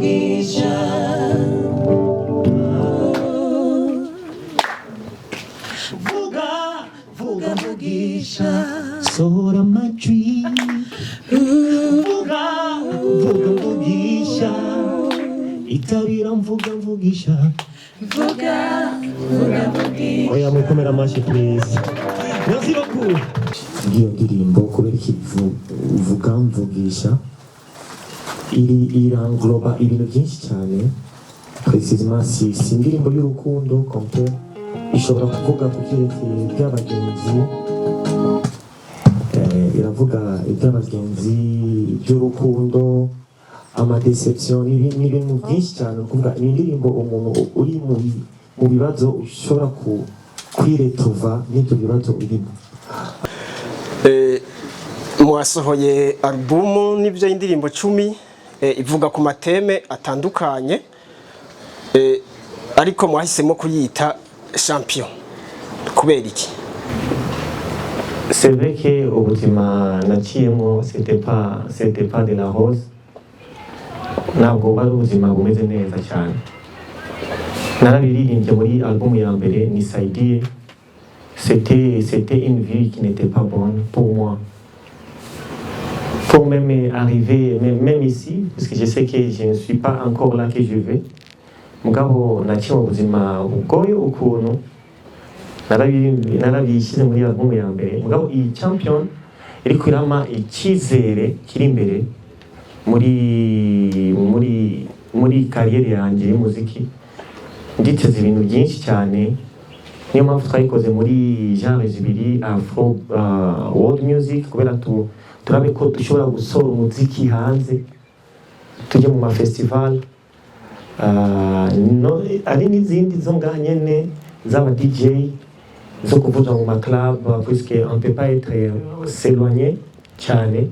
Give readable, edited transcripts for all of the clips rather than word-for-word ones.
Mvugisha. Oh. Vuga, vuga, mvugisha. Sohora amajwi. Vuga, vuga, mvugisha. Itabira, mvuga, mvugisha. Vuga, vuga, mvugisha. Oya, mukomera amashyi, please. Merci beaucoup. Iyo ndirimbo, kubera iki vuga mvugisha, iri irangloba ibintu byinshi cyane. Précisément, si indirimbo y'urukundo complet, ishobora kuvuga ku byerekeye by'abagenzi, iravuga iby'abagenzi, iby'urukundo, ama déception, n'ibintu byinshi cyane. Ni ukuvuga ni indirimbo umuntu uri mu bibazo ushobora kwiretova n'ibyo bibazo urimo. Mwasohoye alubumu n'ibyo y'indirimbo 10, ivuga ku ma thèmes atandukanye, ariko mwahisemo kuyita Champion kubera iki? C'est vrai que ubuzima naciyemo, c'était pas de la rose, ntabwo bari ubuzima bumeze neza cyane. Narabiririmbye muri album ya mbere, Nisaidie. C'était une vie qui n'était pas bonne pour moi, pour même arriver même ici, parce que je sais que je ne suis pas encore là que je vais. Mugabo naciye mu buzima bugoye ukuntu narabishyize muri album ya mbere. Mugabo iyi Champion iriko irama icyizere kiri imbere muri carrière yanjye y'umuziki. Nditeze ibintu byinshi cyane, niyo mpamvu twayikoze muri genre zibiri, afro, world music, kubera turabe ko dushobora gusohora umuziki hanze, tujye mu ma festival, no, ari n'izindi zo ngaha nyene z'aba DJ zo kuvuza mu ma club, puisque on peut pas être s'éloigner cyane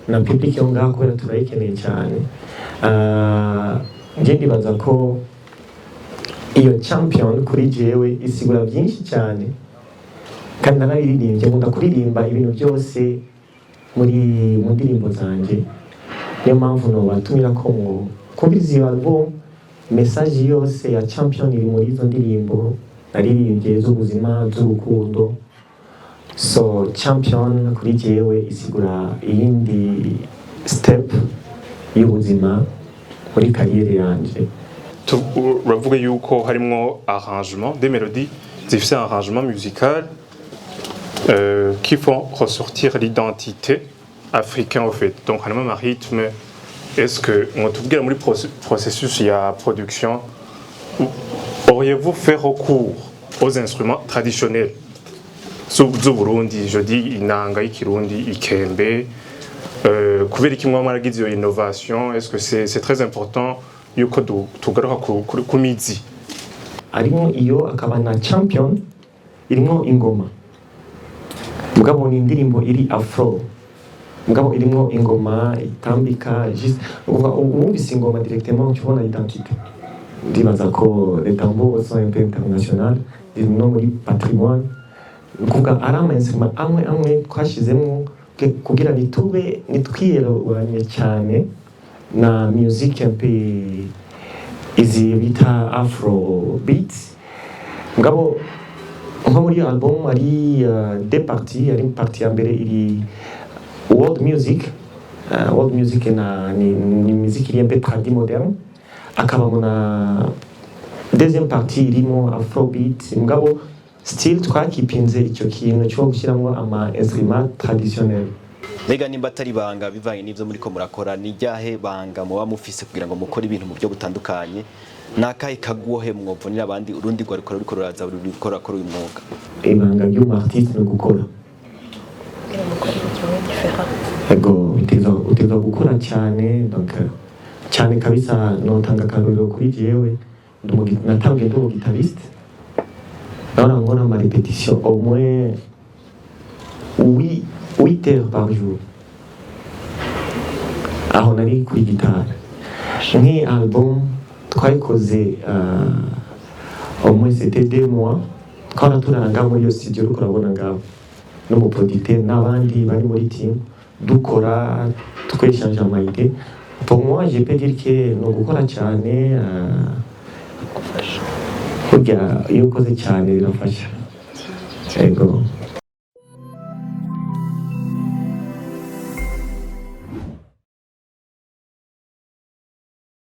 na public yo ngaha kubera turayikeneye cyane. Njye ndibaza ko iyo Champion kuri jewe isigura byinshi cyane, kandi narayiririmbye. Nkunda kuririmba ibintu byose mu ndirimbo zanjye, niyo mpamvu nobatumira ko ngo kumviriza iyo album. Message yose ya Champion iri muri izo ndirimbo naririmbye z'ubuzima, z'urukundo. So Champion kuri jewe isigura iyindi step y'ubuzima muri carrière yanje. Uravuga yuko harimwo arrangement des mélodies zifise arrangement musical qui font ressortir l'identité africaine au fait. Donc harimo ama rythme. Est-ce que mwotubwira muri processus ya production, auriez-vous fait recours aux instruments traditionnels z'u Burundi, je dis inanga y'ikirundi, ikembe, kubera iki mwaba mwaragize iyo innovation? Est-ce que c'est très important yuko tugaruka ku mizi? Harimo iyo, akaba na Champion irimo ingoma. Mugabo ni indirimbo iri afro, mugabo irimo ingoma itambika juste. Uvuga wumvise ingoma, directement uca ubona identité. Ndibaza ko les tambours sont un peu international, no muri patrimoine. Ni ukuvuga ari ama instrument amwe amwe twashizemwo kugira nitube nitwiyeruranye cyane na music un peu izi bita afro beats. Mugabo nko muri album ari deux parties. Ari partie ya mbere iri world music, world music na ni musique iri un peu tradi moderne, akabamo na deuxième partie irimo afrobeat. Mugabo still twakipinze icyo kintu cyo gushyiramo ama instrument traditionnel. Mbega nimba atari ibanga, bivanye n'ivyo muriko murakora, ni ryahe banga muba mufise kugira ngo mukore ibintu mu buryo butandukanye? Ni akahe kagohe mwovunira abandi, urundi rwariko ruriko ruraza, ruriko rurakora uyu mwuga? Ibanga ry'umu artiste ni ugukora. Kugira ngo ukore ibintu kimwe différent. Ego, uteza gukora cyane, donc cyane kabisa. Notanga akarorero kuri jewe, natangiye ndi umu guitariste, nahora nkora ama répétition au moins 8 8 heures par jour, aho nari kuri gitari. Nk'iyi album twayikoze au moins c'était 2 mois, twara turara ngaho muri iyo studio uriko urabona ngaho, n'umu producteur n'abandi bari muri team, dukora tweshanje ama idées. Pour moi, je peux dire que ni ugukora cyane, burya iyo ukoze cyane birafasha. Ego.